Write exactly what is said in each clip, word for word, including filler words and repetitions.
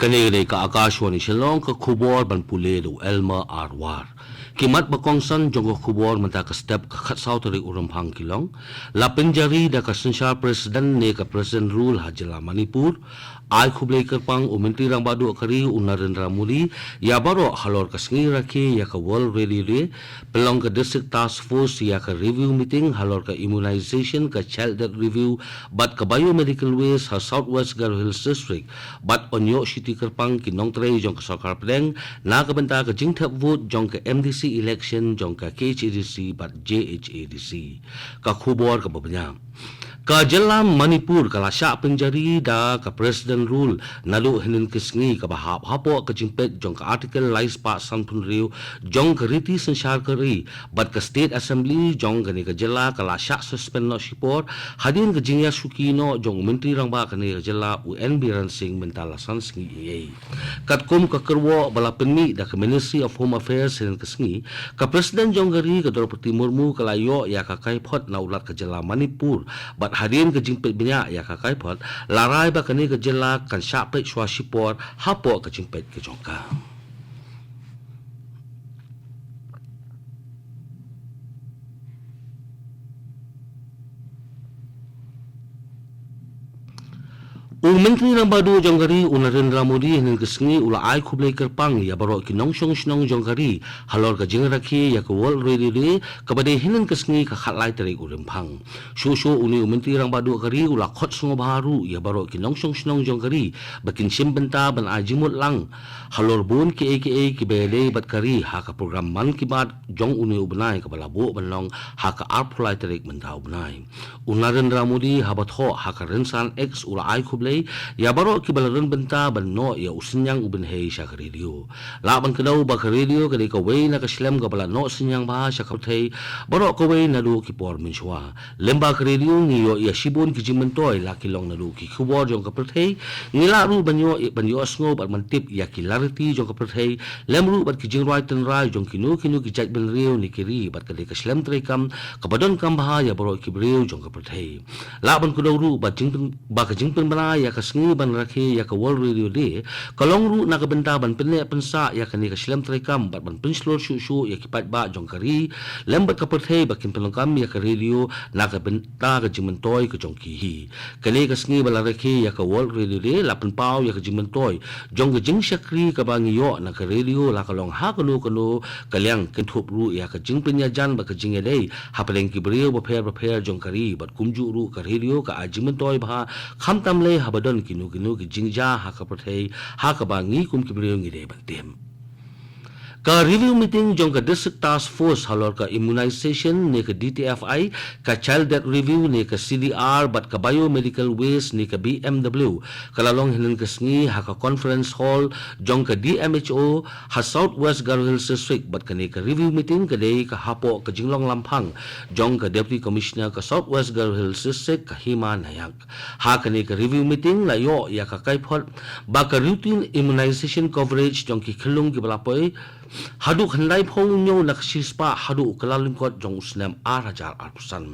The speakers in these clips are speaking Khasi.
Kane ka dei ka Akashvani Shillong, ka khubor ban pule da u Elmer Arwar. Ki mat ba kongsan jong ka khubor mynta ka step ka khatsaw tarik u Rymphang ki long: La pynjari da ka synshar president ne ka President Rule ha jylla Manipur. Ai khublei kyrpang u Myntri Rangbah Duh ka ri u Narendra Modi ïa baroh halor ka sngi rakhe ïa ka World Radio Day. Pynlong ka District Task Force ïa ka review meeting halor ka immunization, ka child death review bad ka biomedical waste ha South West Garo Hills District. Bad yn ïoh shuti kyrpang ki nongtrei jong ka sorkar pdeng na ka bynta ka jingthep vote jong ka M D C election jong ka K H A D C bad J H A D C. Ka khubor kaba bniah. Ka jylla Manipur ka la shah pynjari da ka President Rule naduh hynnin ka sngi kaba hap hapoh ka jingpeit jong ka Article lai spah sanphew hynriew jong ka riti synshar ka ri, bad ka State Assembly jong kane ka jylla ka la shah suspend noh shipor hadien ka jingïashuki noh jong u Myntri Rangbah kane ka jylla u N Biren Singh mynta la san sngi eiei. Katkum ka kyrwoh ba la pynmih da ka Ministry of Home Affairs hynnin ka sngi, ka President jong ka ri ka Droupadi Murmu ka la ïoh ïa ka kaiphod na u Lat ka jylla Manipur, bad hadien ka jingpeit bniah ïa ka kaiphod, la rai ba kane ka jylla kan shah peit shuwa shipor hapoh ka jingpeit ka jong ka. U Myntri Rangbah Duh jong ka ri u Narendra Modi hynnin ka sngi u la ai khublei kyrpang ïa baroh ki nongshong shnong jong ka ri halor ka jingrakhe ïa ka World Radio Day kaba dei hynnin ka sngi ka khatlai tarik u Rymphang. Shuh shuh une u Myntri Rangbah Duh ka ri u la khot sngewbha ruh ïa baroh ki nongshong shnong jong ka ri ba kin shim bynta ban ai jingmut lang halor bun kiei kiei kiba ïadei bad ka ri ha ka program Mann Ki Baat jong une u bnai kaba la buh ban long ha ka arphew lai tarik mynta u bnai. U Narendra Modi haba thoh ha ka rynsan X u la ai khublei ïa baroh kiba la don bynta ban noh ïa u synñiang u bynhei sha ka radio. Lah ban kdew ba ka radio ka dei kawei na ka shlem kaba la noh synñiang bha sha ka pyrthei baroh kawei naduh ki por mynshuwa. Lyngba ka radio ngi ïoh ïa shibun ki jingmyntoi, la ki long naduh ki khubor jong ka pyrthei, ngi lah ruh ban ïoh, ban ïohsngew bad ban tip ïa ki lariti jong ka pyrthei, lem ruh bad ki jingrwai tynrai jong kino kino ki jaitbynriew ne ki ri, bad ka dei ka shlem treikam kaba donkam bha ïa baroh ki briew jong ka pyrthei. Lah ban kdew ruh ba jingpyn, ba ka jingpynbna ïa ka sngi ban rakhe ïa ka World Radio Day ka long ruh na ka bynta ban pynneh pynsah ïa kane ka shlem treikam bad ban pynshlur shuh shuh ïa ki paidbah jong ka ri lem bad ka pyrthei ba kin pynlong kam ïa ka radio na ka bynta ka jingmyntoi ka jong ki hi. Kane ka sngi ba la rakhe ïa ka World Radio Day la pynpaw ïa ka jingmyntoi jong ka jingshakri kaba ngi ïoh na ka radio, la ka long ha kano kano ka liang, kynthup ruh ïa ka jingpynïajan bad ka jingïadei hapdeng ki briew bapher bapher jong ka ri, bad kumjuh ruh ka radio ka ai jingmyntoi bha khamtam lei haba don kino kino ki jingjia ha ka pyrthei ha kaba ngi kum ki briew ngi dei ban tip. Ka review meeting jong ka District Task Force halor ka immunization ne ka D T F I, ka child death review ne ka C D R bad ka biomedical waste ne ka B M W ka la long hynnin ka sngi ha ka conference hall jong ka D M H O ha South West Garo Hills District, bad kane ka review meeting ka dei ka hapoh ka jinglong lamphang jong ka Deputy Commissioner ka South West Garo Hills District, ka Hima Nayak. Ha kane ka review meeting la ïoh ïa ka kaiphod ba ka routine immunization coverage jong ki khyllung kiba la poi haduh khyndai phew hynñiew na ka shispah haduh u Kyllalyngkot jong u snem ar hajar arphew san.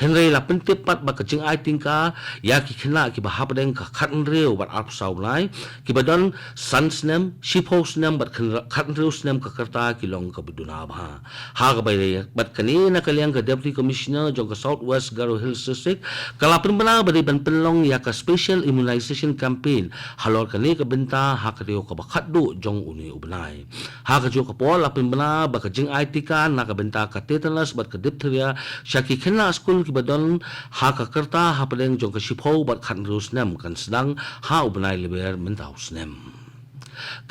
Hynrei la pyntip pat ba ka jingai tyngka ïa ki khynnah kiba hapdeng ka khathynriew bad arphew saw bnai, kiba don san snem, shiphew snem bad khynra-, khathynriew snem ka rta ki long kaba duna bha. Ha kaba ïadei bad kane, na ka liang ka Deputy Commissioner jong ka South West Garo Hills District ka la pynbna ba dei ban pynlong ïa ka special immunization campaign halor kane ka bynta ha ka taïew kaba khatduh jong une u bnai. Ha kajuh ka por la pynbna ba ka jingai tika na ka bynta ka tetanus bad ka diphtheria sha ki khynnah skul kiba don ha ka rta hapdeng jong ka shiphew bad khathynriew snem kan sdang ha u bnai Lber mynta u snem.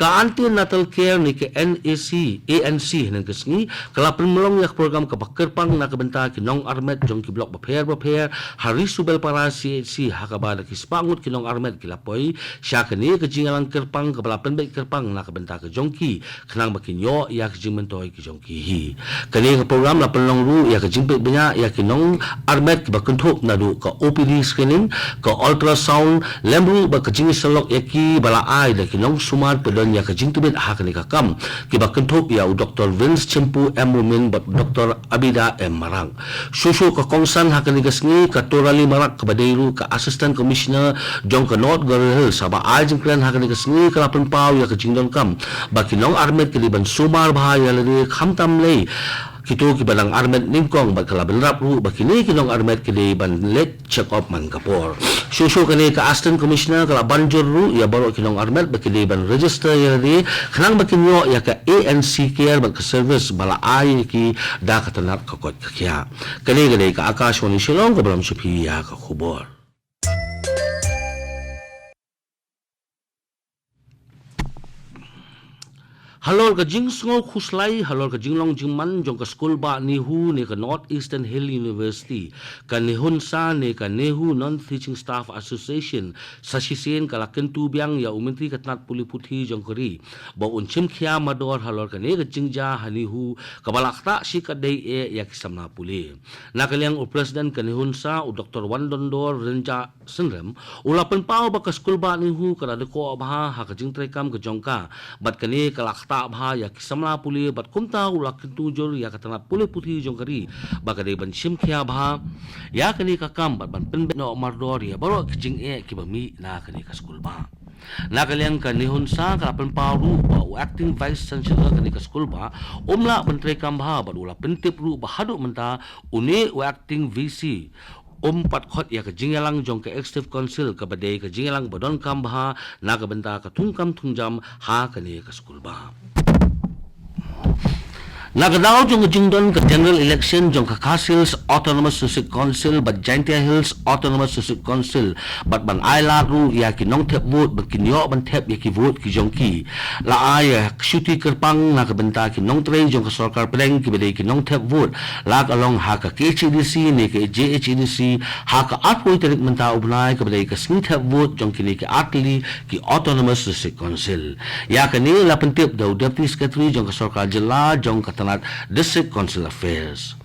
Ka Antenatal Care ne ka N A C, A N C hynnin ka sngi ka la pynlong ïa ka program kaba kyrpang na ka bynta ki nongarmet jong ki block bapher bapher ha Ri Subelpara C H C, ha kaba da ki spah ngut ki nongarmet ki la poi sha kane ka jingïalang kyrpang kaba la pynbeit kyrpang na ka bynta ka jong ki, khnang ba kin ïoh ïa ka jingmyntoi ki jong ki hi. Kane ka program la pynlong ruh ïa ka jingpeit bniah ïa ki nongarmet kiba kynthup naduh ka O P D screening, ka ultrasound, lem ruh bad ka jingïasyllok ïa ki ba la ai da ki nongsumar ba don ïa ka jingtbit ha kane ka kam, kiba kynthup ïa u Doktor Vince Chimpu M Momin bad Doktor Abida M Marak. Shuh shuh ka kongsan ha kane ka sngi, ka Torali Marak kaba dei ruh ka Assistant Commissioner jong ka North Garo Hills, haba ai jingkren ha kane ka sngi, ka la pynpaw ïa ka jingdonkam ba ki nongarmet ki dei ban sumar bha ïa lade, khamtam lei kito kiba dang armet nyngkong, bad ka la bynrap ruh ba kine ki nongarmet ki dei ban leit check up man ka por. Shuh shuh kane, ka Assistant Commissioner ka la ban jur ruh ïa baroh ki nongarmet ba ki dei ban register ïa lade, khnang ba kin ïoh ïa ka A N C Care bad ka service ba la ai ïa ki da ka tnat ka koit ka khiah. Kane ka dei ka Akashvani Shillong, kaba lam sha phi ïa ka khubor. Halor ka jingsngew khuslai halor ka jinglong jingman jong ka skulbah NEHU ne ka North Eastern Hill University, ka NEHUNSA ne ka NEHU Non Teaching Staff Association, sa shisien ka la kyntu biang ïa u Myntri ka tnat pule puthi jong ka ri ba un shim khia mardor halor kane ka jingjia ha NEHU, kaba la ktah shi katdei eh ïa ki samla pule. Na ka liang u President ka NEHUNSA, u Doktor Wandondor Rynjah Synrem, u la pynpaw ba ka skulbah NEHU ka la dkoh bha ha ka jingtreikam ka jong ka, bad kane ka la ktah bha ïa ki samla pule, bad kumta u la kyntu jur ïa ka tnat pule puthi jong ka ri ba ka dei ban shim khia bha ïa kane ka kam, bad ban pynbeit noh mardor ïa baroh ki jingeh kiba mih na kane ka skulbah. Na ka liang ka NEHUNSA ka la pynpaw ruh ba u Acting Vice Chancellor kane ka skulbah um lah ban treikam bha, bad u la pyntip ruh ba haduh mynta une u Acting V C um pat khot ïa ka jingïalang jong ka Executive Council, kaba dei ka jingïalang ba donkam bha na ka bynta ka thungkam thungjam ha kane ka skulbah. Na ka daw jong ka jingdon ka general election jong ka Khasi Hills Autonomous District Council bad Jaintia Hills Autonomous District Council, bad ban ai lad ruh ïa ki nongthep vote ba kin ïoh ban thep ïa ki vote ki jong ki, la ai ïa ka shuti kyrpang na ka bynta ki nongtrei jong ka sorkar pdeng kiba dei ki nongthep vote, la ka long ha ka K H A D C ne ka J H A D C, ha ka arphew tarik mynta u bnai, kaba dei ka sngi thep vote jong kine ki artylli ki Autonomous District Council. Ïa kane la pyntip da u Deputy Secretary jong ka Sorkar Jylla jong ka tnat District Council Affairs.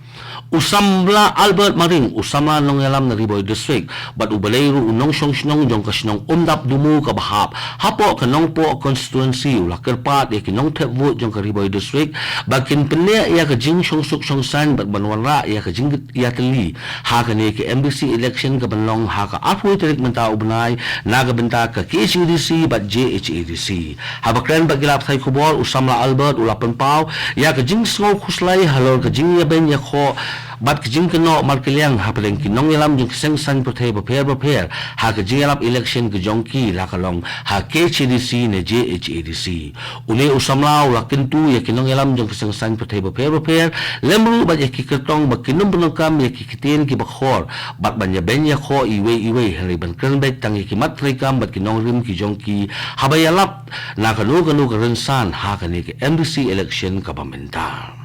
U samla Albert Maring, u samla nongïalam na Ri Bhoi District, bad u ba dei ruh u nongshong shnong jong ka shnong Umdap Dumu kaba hap hapoh ka Nongpoh Constituency, u la kyrpad ïa ki nongthep vote jong ka Ri Bhoi District ba kin pynneh ïa ka jingshongsuk shongsaiñ bad ban wanrah ïa ka jingïatylli ha kane ka M D C election kaban long ha ka arphew tarik mynta u bnai, na ka bynta ka K H A D C bad J H A D C. Haba kren bad ki lad pathai khubor, u samla Albert u la pynpaw ïa ka jingsngew khuslai halor ka jingïabeiñ ïakhoh bad ka jingkynnoh markylliang hapdeng ki nongïalam jong ki seng saiñ pyrthei bapher bapher ha ka jingïalap election ka jong ki, la ka long ha K H A D C ne J H A D C. Une u samla u la kyntu ïa ki nongïalam jong ki seng saiñ pyrthei bapher bapher, lem ruh bad ïa ki kyrtong ba kin ym pyndonkam ïa ki ktien kiba khor bad ban ïabeiñ ïakhoh iwei iwei, hynrei ban kren beit tang ïa ki mat treikam bad ki nongrim ki jong ki haba ïalap na kano kano ka rynsan ha kane ka M D C election kaba mynta.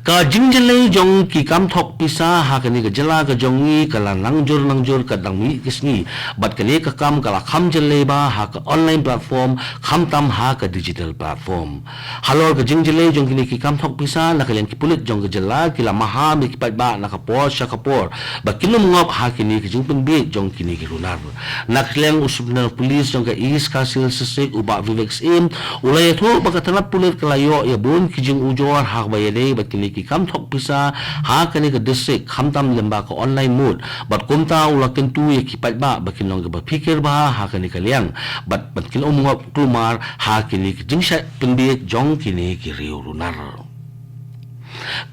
Ka jingjyllei jong ki kam thok pisa ha kane ka jylla ka jong ngi ka la nangjur nangjur katba dang mih ki sngi, bad kane ka kam ka la kham jyllei bha ha ka online platform, khamtam ha ka digital platform. Halor ka jingjyllei jong kine ki kam thok pisa, na ka liang ki pulit jong ka jylla ki la maham ïa ki paidbah na ka por sha ka por ba kin ym ngop ha kine ki jingpynbiej jong kine ki runar. Na ka liang u Superintendent of Police jong ka East Khasi Hills District, u Bah Vivek Syiem, u la ïathuh ba ka tnat pulit ka la ïoh ïa bun ki jingujor ha kaba ïadei bad kine ki kam thok pisa ha kane ka district, khamtam lyngba ka online mode, bad kumta u la kyntu ïa ki paidbah ba kin long kiba phikir bha ha kane ka liang bad ba kin ym ngop kulmar ha kine ki jingshah pynbiej jong kine ki riew runar.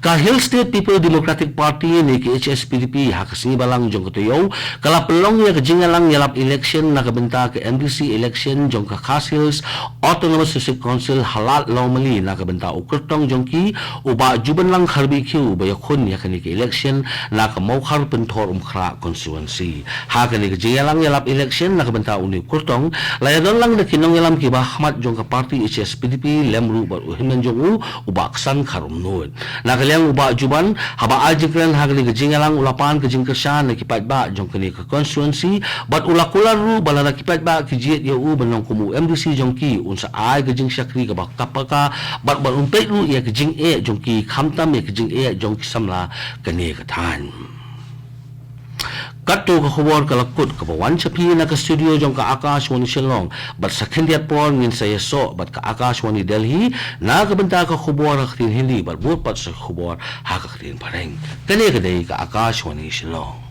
Ka Hill State People Democratic Party ne ka H S P D P ha ka sngi balang jong ka taïew ka la pynlong ïa ka jingïalang ïalap election na ka bynta ka M D C election jong ka Khasi Hills Autonomous District Council ha Lad Lawmali na ka bynta u kyrtong jong ki, u Bah Jubanlang Kharbihkhiew, uba ïakhun ïa kane ka election na ka Mawkhar Pynthorumkhrah constituency. Ha kane ka jingïalang ïalap election na ka bynta une u kyrtong, la ïadon lang da ki nongïalam kiba khmat jong ka party H S P D P, lem ruh bad u hynmen jong u, u Bah Ksan Kharumnuid. Na ka liang u Bah Juban, haba ai jingkren ha kane ka jingïalang, u la pan ka jingkyrshan na ki paidbah jong kane ka constituency, bad u la kular ruh ba lada ki paidbah ki jied ïa u ban long kum u M D C jong ki, un sa ai ka jingshakri kaba ka paka, bad ban un peit ruh ïa ka jingeh jong ki, khamtam ïa ka jingeh jong ki samla kane ka thaiñ. Katto ka khubor ka la kut kaba wan sha phi na ka studio jong ka Akashvani Shillong, bad sa khyndiat por ngin sa ïasoh bad ka Akashvani Delhi na ka bynta ka khubor ha ka ktien Hindi bad bud pat sa ka khubor ha ka ktien Phareng. Kane ka dei ka Akashvani Shillong.